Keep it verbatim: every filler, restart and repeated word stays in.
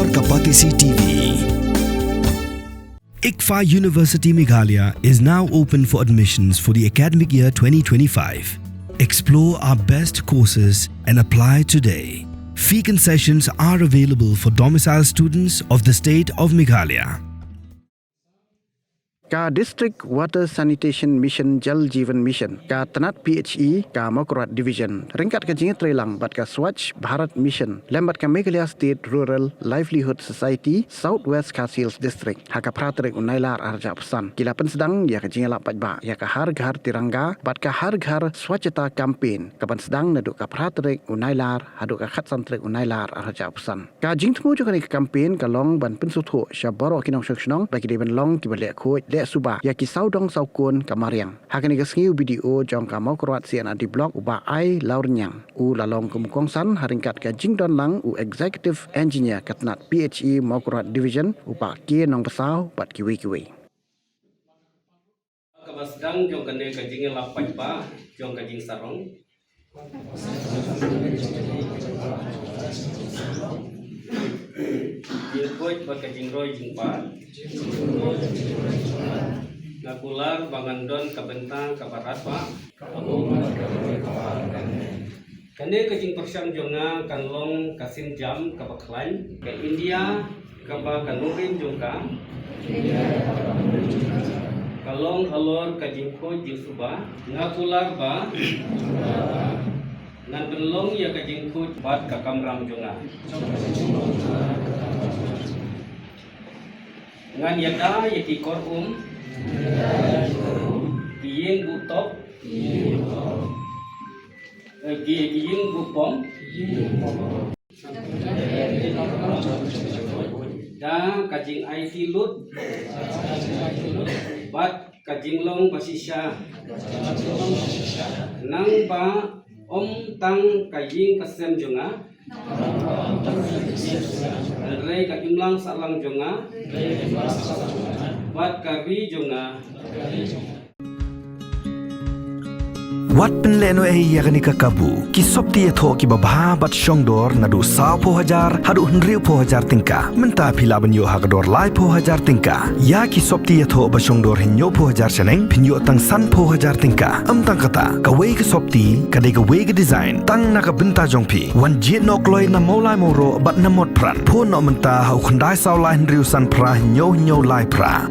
Kapatisi T V. ICFAI University Meghalaya is now open for admissions for the academic year twenty twenty-five. Explore our best courses and apply today. Fee concessions are available for domicile students of the state of Meghalaya. Ka District Water Sanitation Mission, Jal Jeevan Mission, ka tnat P H E ka Mawkyrwat Division, ryngkat ka jingïatreilang bad ka Swachh Bharat Mission lem bad ka Meghalaya State Rural Livelihood Society, South West Khasi Hills District, ha ka phra tarik u Nailar arhajar arphew san, ki la pynsdang ïa ka jingïalap paidbah ïa ka Har Ghar Tiranga bad ka Har Ghar Swachhata Campaign, ka ban sdang naduh ka phra tarik u Nailar haduh ka khatsan tarik u Nailar arhajar arphew san. Ka jingthmu jong kane ka campaign ka long ban pynsngewthuh sha baroh ki nongshong shnong ba ki dei ban long kiba leh khuid leh suba ïa ki sawdong sawkun ka mariang. Ha kane ka sngi u B D O jong ka Mawkyrwat C and R D Block, u Bah I. Lawrniang, u la long kum u kongsan ha ryngkat ka jingdon lang u Executive Engineer ka tnat P H E Mawkyrwat Division, u Bah K. Nongbsap, bad kiwei kiwei. Kaba sdang jong kane ka jingïalap paidbah jong ka jingsarong. Jingkhuid bad ka jingroi jingpad. Nga kular ba ngan don ka bynta kaba radbah. Kane ka jingpyrshang jong nga kan long ka sienjam kaba khlaiñ. Ka India kaba ka nongrim jong ka ka long halor ka jingkhuid jingsuba. Nga kular ba ngan pynlong ïa ka jingkhuid bad ka kamram jong nga. Ngan ïada ïa ki kor um, ki ïing buh top, eh, ki, ki ïing buh pom, da ka jingaiti lut bad ka jinglong bashisha, nangba ym tang ka ïing ka sem jong nga, hynrei ka imlang sahlang jong nga bad ka ri jong nga. Wat pynlehnohei ïa kane ka kabu. Ki sopti ïathoh kiba bha bad shongdor naduh sawphew hajar haduh hynriewphew hajar tyngka. Mynta phi lah ban ïoh ha ka dor laiphew hajar tyngka. Ïa ki sopti ïathoh ba shongdor hynñiewphew hajar shaneng, phin ïoh tang sanphew hajar tyngka. Ym tang kata, kawei ka sopti ka dei kawei ka design tang na ka bynta jong phi. Wan jied noh kloi na Mawlai Mawroh bad na Motphran. Phone noh mynta ha u khyndai saw lai hynriew san phra hynñiew hynñiew lai phra.